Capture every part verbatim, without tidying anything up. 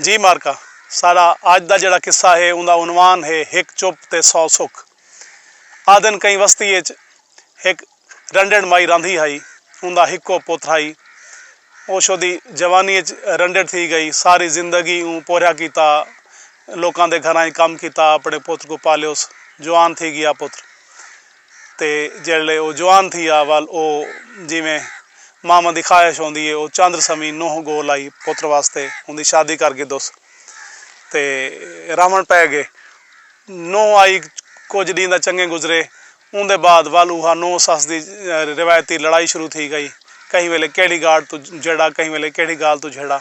جی مارکا، ساݙا اڄ دا جیڑھا قصہ ہے، اوندا عنوان ہے ہک چپ تے سو سکھ۔ آہدن کہیں وستی اچ ہک رنڈڑ مائی راہندی ہئی، اوندا ہکو پتر ہئی۔ او شودی جوانی اچ رنڈڑ تھی ڳئی، ساری زندگی اوں پورھیا کیتا، لوکاں دے گھراں اچ کم کیتا، اپݨے پتر کوں پالیوس، جوان تھی ڳیا پتر۔ تے جیڑھلے او جوان تھیا، ول او جیویں ماواں دی خواہش ہوندی ہے، او چندر سویں نوح ڳول آئی پتر واسطے، اوندی شادی کر گھدوس۔ تے راہوݨ پئے ڳئے۔ نوح آئی، کجھ ݙینہہ دا چنڳے گزرے۔ اوندے بعد ول اوہا نوح سس دی، اے، روایتی لڑائی شروع تھی ڳئی۔ کہیں ویلے کیڑھی ڳالھ توں جھیڑا، کہیں ویلے کیڑھی ڳالھ توں جھیڑا۔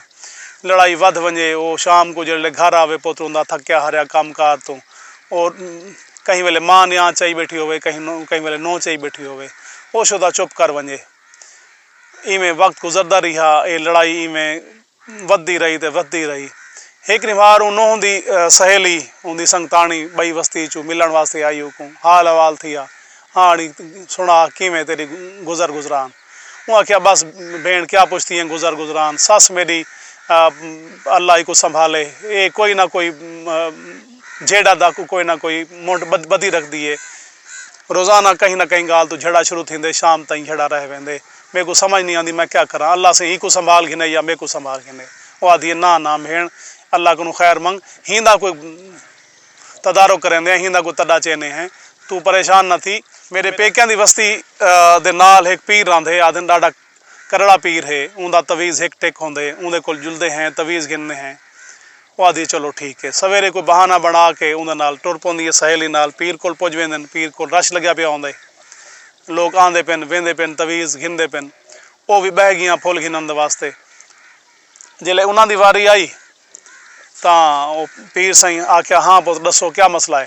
لڑائی ودھ ونڄے، او شام کوں جیڑھلے گھر آوے پتر اوندا تھکیا ہاریا کم کار توں، او کہیں ویلے ماں نیاں چئی ٻیٹھی ہووے، کہیں نو-، کہیں ویلے نوح چئی ٻیٹھی ہووے، او شودا چپ کر ونڄے۔ ایویں وقت گزردا ریہا، اے لڑائی ایویں ودھدی رہی تے ودھدی رہی۔ ہک ݙینہوار اوں نوح دی، اے، سہیلی، اوندی سنگتاݨی ٻئی وستی چوں ملݨ واسطے آئی، اوکوں حال احوال تھیا، ہاں اڑی سݨا کیویں تیݙی گزر گزران؟ اوں آکھیا، بس بھیݨ کیا پچھدی ہیں گزر گزران، سس میݙی، اے، اللہ ایکوں سنبھالے، اے کوئی نہ کوئی، اے، جھیڑا دا کو-، کوئی نہ کوئی منڈھ ٻدھ-، ٻدھی رکھدی ہے۔ روزانہ کہیں نہ کہیں ڳالھ توں جھیڑا شروع تھیندے، شام تائیں جھیڑا رہ ویندے۔ میکوں سمجھ نہیں آندی میں کیا کراں، اللہ سئیں ایکوں سنبھال گھنے یا میکوں سنبھال گھنے؟ او آہدی ہے، نہ، نہ بھیݨ، اللہ کنوں خیر منگ، ہیندا کوئی تدارک کریندے ہیں، ہیندا کوئی تݙا چینے ہیں، توں پریشان نہ تھی۔ میݙے پیکیاں دی وستی، اے، دے نال ہک پیر راہندے، آہدن ݙاڈھا کرڑا پیر ہے، اوندا تویز ہک ٹک ہوندے، اوندے کول جلدے ہیں، تویز گھننے ہیں۔ او آہدی، چلو ٹھیک ہے۔ سویرے کوئی بہانہ بݨا کے اوندے نال ٹر پوندی ہے، سہیلی نال پیر کول پڄ ویندن۔ پیر کول رش لڳیا پیا ہوندے، لوک آندے پن، ویندے پن، تویز گھندے پن۔ او وی ٻہہ ڳیاں پھل گھنݨ دے واسطے۔ جیلے انہاں دی واری آئی تاں او پیر سئیں آکھیا، ہاں پتر، ݙسو کیا مسئلہ ہے؟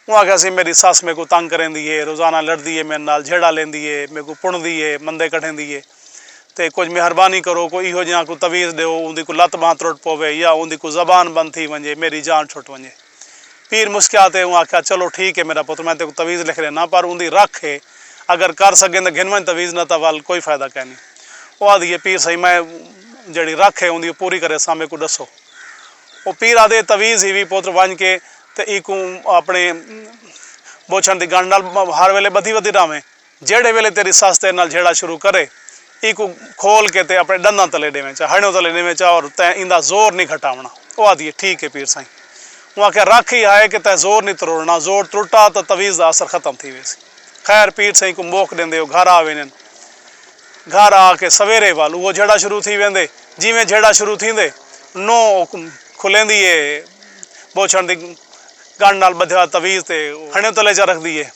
اوں آکھیا سی، میݙی سس میکوں تنگ کریندی ہے، روزانہ لڑدی ہے میݙے نال، جھیڑا لیندی ہے، میکوں پݨدی ہے، مندے کڈھیندی ہے۔ تے کجھ مہربانی کرو، کوئی ایہو جیہاں کوئی تویز ݙیو، اوندی کوئی لت ٻانہہ ترٹ پووے یا اوندی کوئی زبان بند تھی ونڄے، میݙی جان چھٹ ونڄے۔ پیر مسکیا تے اوں آکھیا، چلو ٹھیک ہے میݙا پتر، میں تیکوں تویز لکھ ݙینا، پر اوندی رکھ ہے، اگر کر سڳیں تاں گھن ونڄ تویز، نہ تاں ول کوئی فائدہ کائنی۔ او آہدی ہے، پیر سئیں، میں جیڑھی رکھ ہے اوندی پوری کریساں، میکوں ݙسو۔ او پیر آہدے، تویز ہیوی پتر، ونڄ کے تے ایکوں اپݨے بوچھݨ دی گنڈھ نال ہر ویلے ٻدھی ودھی رہویں۔ جیڑھے ویلے تیݙی سس تیݙے نال جھیڑا شروع کرے، ایکوں کھول کے تے اپݨے ݙنداں تلے ݙیویں چا، ہݨیوں تلے ݙیویں چا، اور تیں ایندا زور نہیں گھٹاوݨا۔ او آہدی ہے، ٹھیک ہے پیر سئیں۔ اوں آکھیا، رکھ ای ہائے کہ تیں زور نہیں تروڑݨا، زور ترٹا تاں تویز دا اثر ختم تھی ویسی۔ خیر، پیر سئیں کوں موکھ ݙیندے او گھر آ ویندن۔ گھر آ کے سویرے ول اوہو جھیڑا شروع تھی ویندے۔ جیویں جھیڑا شروع تھیندے، نوح او کھلیندی ہے، بوچھݨ دی گنڈھ نال ٻدھیا تویز تے ہݨیوں تلے چا رکھدی ہے۔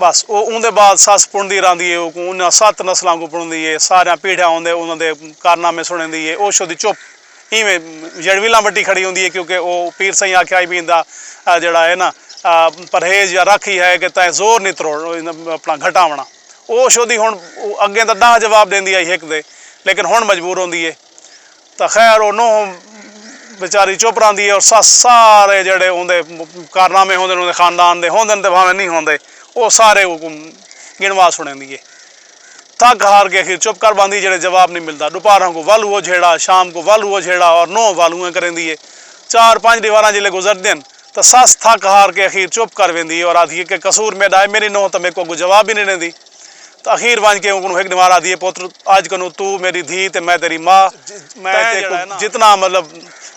بس او اوندے بعد سس پݨدی رہندی ہے، اوکوں انہاں ست نسلاں کوں پݨدی ہے، ساریاں پیڑھیاں اوندے، انہاں دے کارنامے سݨیندی ہے۔ او شودی چپ ایویں جڑویلاں وٹی کھڑی ہوندی ہے، کیونکہ او پیر سئیں آکھیا ہئی بھی ایندا، آ، جڑا ہے نا، آ، پرہیز یا رکھ ای ہے کہ تیں زور نہیں تروڑ، اپݨا گھٹاوݨا۔ او شودی ہݨ اڳیں تاں ݙاہ جواب ݙیندی ہئی ہک دے، لیکن ہݨ مجبور ہوندی ہے۔ تاں خیر، او نوح بیچاری چپ رہندی ہے، اور سس سارے جڑے اوندے کارنامے ہوندن، اوندے خاندان دے ہوندن تے بھاویں نہیں ہوندے، او سارے اوکوں گنوا سݨیندی ہے۔ تھک ہار کے اخیر چپ کر ٻاہندی، جیڑھے جواب نہیں ملدا۔ ݙوپہراں کوں ول اوہو جھیڑا، شام کوں ول اوہو جھیڑا، اور نوح ول اونویں کریندی ہے۔ چار پنج ݙیہاراں جیلے گزردین تاں سس تھک ہار کے اخیر چپ کر ویندی ہے اور آہدی ہے کہ قصور میݙا ہے، میݙی نوح تاں میکوں اڳوں جواب ہی نہیں ݙیندی۔ تاں اخیر ونڄ کے اوں کنوں ہک ݙینہوار آہدی ہے، پتر، اڄ کنوں توں میݙی دھی تے میں تیݙی ماء، تیں تیکوں جتنا، مطلب،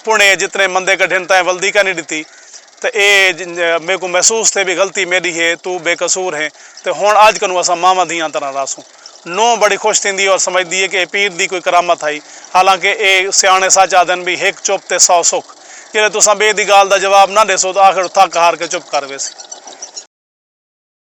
پݨے، جتنے مندے کڈھن، تیں ولدی کائنی ݙتی۔ تے اے ج-، میکوں محسوس تھئے بھی غلطی میݙی ہے، توں بے قصور ہیں، تے ہݨ اڄ کنوں اساں ماواں دھیاں طرح رہسوں۔ نوح بڑی خوش تھیندی ہے اور سمجھدی ہے کہ اے پیر دی کوئی کرامت ہئی، حالانکہ اے سیاݨے سچ آہدن بھی ہک چپ تے سو سکھ۔ جیلے تساں ٻئے دی ڳالھ دا جواب نہ ݙیسو تاں آخر تھک ہار کے چپ کر ویسی۔